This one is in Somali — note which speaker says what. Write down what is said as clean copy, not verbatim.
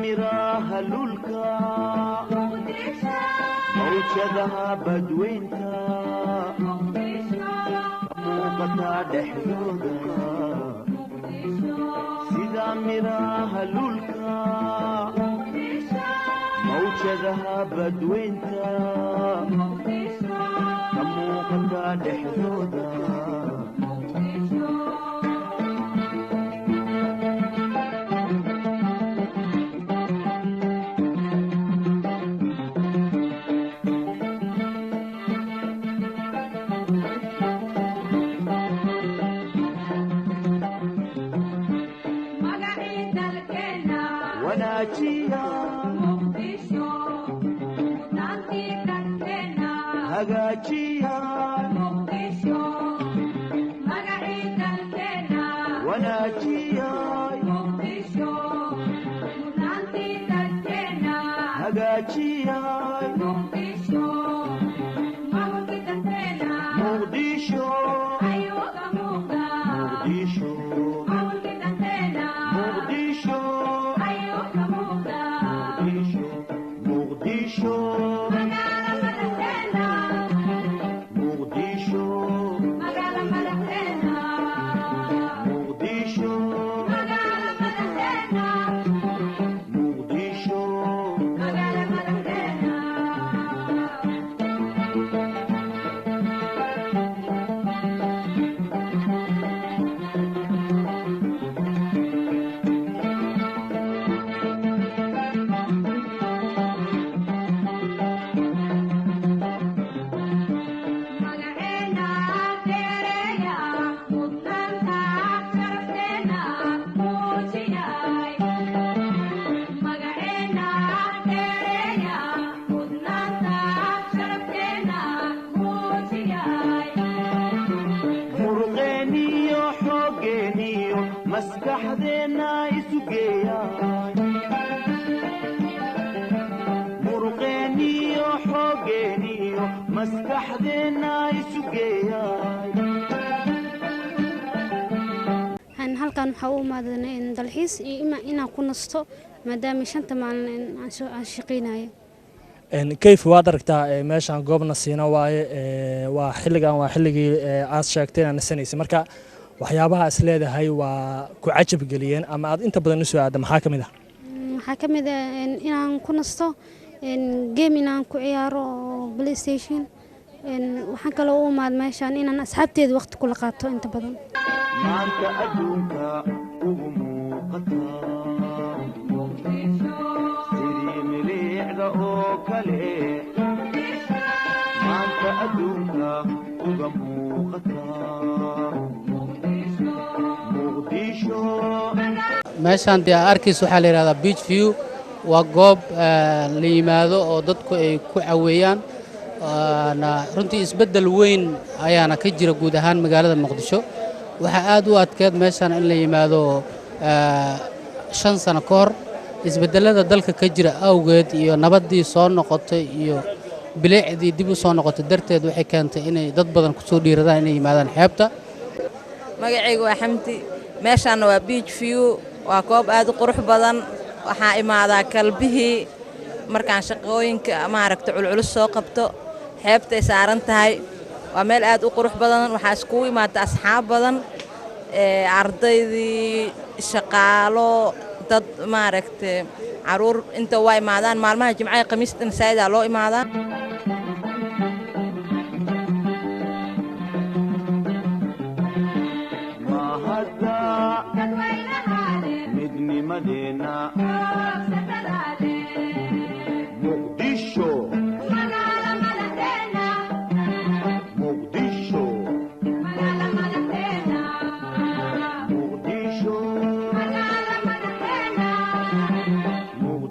Speaker 1: Miraha lulka, mawjadaha badweynta ka muuqata dhexdooda, sida miraha lulka, mawjadaha badweynta ka muuqata dhexdooda. Wanaajiya, hagaajiya, wanaajiya, hagaajiya Muqdisho, Muqdisho, Muqdisho, Muqdisho, Muqdisho, Muqdisho, Muqdisho, Muqdisho. Muruqeeniyo xooggeeniyo maskaxdeenna isu geeyay, muruqeeniyo xooggeeniyo maskaxdeenna isu geeyay.
Speaker 2: Halkan waxaa u imaadanay dalxiis iyo inaan ku nasto, maadaama 5ta maalin aan shaqeynayo.
Speaker 3: Kayf waad aragtaa meeshaan goobna siina waaye. Waa xilligan, waa xilligii aad sheegtay inaad nasanaysay. Marka waxyaabaha is leedahay waa ku cajab geliyeen ama aad inta badan usoo aadda maxaa ka mid ah?
Speaker 2: Waxaa ka mid ah inaan ku nasto, game inaan ku ciyaaro oo PlayStation. Waxaan kaloo u imaad meeshaan inaan asxaabteeda waqti kula qaato inta badan.
Speaker 1: Maanta adduunka ugu muuqata sidii milicda oo kale, maanta adduunka uga muuqata Muqdisho.
Speaker 4: Meeshaan dee arkaysa waxaa la yidhahdaa Beach View. Waa goob la yimaado oo dadku ay ku caweeyaan. Runtii isbeddel weyn ayaana ka jira guud ahaan magaalada Muqdisho. Waxaa aad u adkeed meeshaan in la yimaado 5 sano ka hor. Isbeddelada dalka ka jira awgeed iyo nabaddii soo noqotay iyo bilicdii dib u soo noqotay darteed, waxay keentay inay dad badan kusoo dhiiradaan inay yimaadaan xeebta.
Speaker 5: Magacaygu waa Xamdi, meeshaanna waa Beach View. Waa goob aad u qurux badan. Waxaa imaadaa kalbihii markaan shaqooyinka maaragta culculus soo qabto. Xeebtay saaran tahay, waa meel aad u qurux badan. Waxaa iskugu imaata asxaab badan, ardaydii, shaqaalo, dad maaragta caruur inta waa imaadaan. Maalmaha Jimcaha, Khamiistan saa'idaa loo imaadaa.
Speaker 1: Mahadda midnimadeenna.